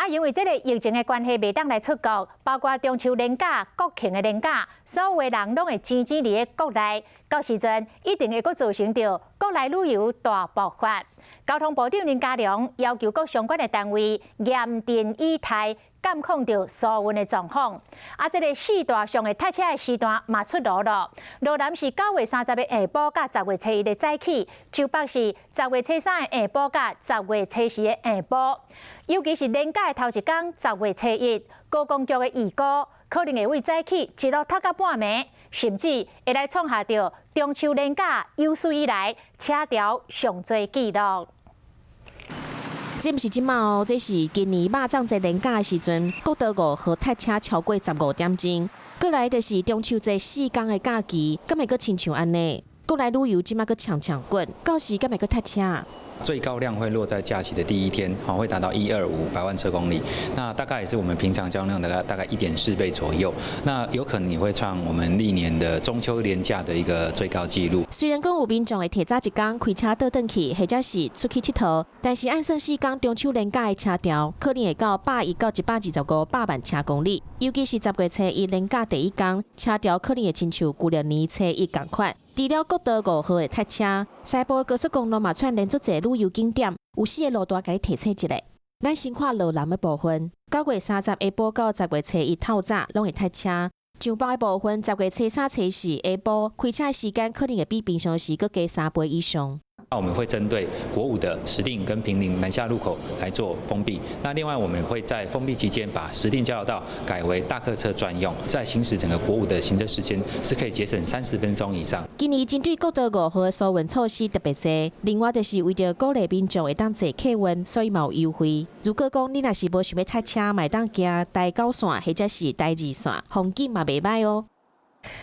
因為這个疫情的關係，袂當來出國，包括中秋連假、國慶的連假，所有的人攏會擠擠佇咧國內。到時陣一定會閣造成著國內旅遊大爆發。交通部長林佳龍要求各相關的單位嚴陣以待，監控著疏運的狀況。啊，這个四大上會塞車的時段嘛出爐咯。羅南是9月30的下晡佮10月初一的早起，彰北是10月初三的下晡佮10月初四的下晡。尤其是連假的頭一工，十月初一，觀光局的預估可能會為早起一路塞到半暝，甚至會來創下著中秋連假有史以來車潮上濟紀錄。這毋是這馬哦，這是今年肉粽節連假的時陣，國道五號塞車超過15點鐘。過來就是中秋節4天的假期，敢會閣親像按呢？國內旅遊這馬閣搶搶滾，到時敢會閣塞車？最高量會落在假期的第一天，好，會達到125百萬車公里，那大概也是我們平常交通量大概1.4倍左右。那有可能也會創我們歷年的中秋連假的一個最高紀錄。雖然講有民眾會提早一工開車倒轉去，或者是出去𨑨迌，但是按算4天中秋連假的車潮，可能會到110到125百萬車公里。尤其是10月初一連假第一工，車潮可能會親像舊曆年初一仝款。除了國道五號會塞車，西部高速公路嘛串連足濟旅遊景點，有四个路段共你提醒一下。咱先看羅南的部分，9月30下晡到10月初一透早攏會塞車。彰北的部分，10月初三、初四下晡開車的時間可能會比平常時閣加3倍以上。那我們會針對國五的石碇跟坪林南下路口來做封閉。那另外我們會在封閉期間把石碇交流道改為大客車專用，在行駛整個國五的行車時間是可以節省30分鐘以上。今年針對國道五號的疏運措施特別濟，另外就是為著鼓勵民眾會當坐客運，所以嘛有優惠。如果講你若是無想欲塞車，嘛會當行台九線或者是台二線，風景嘛袂䆀哦。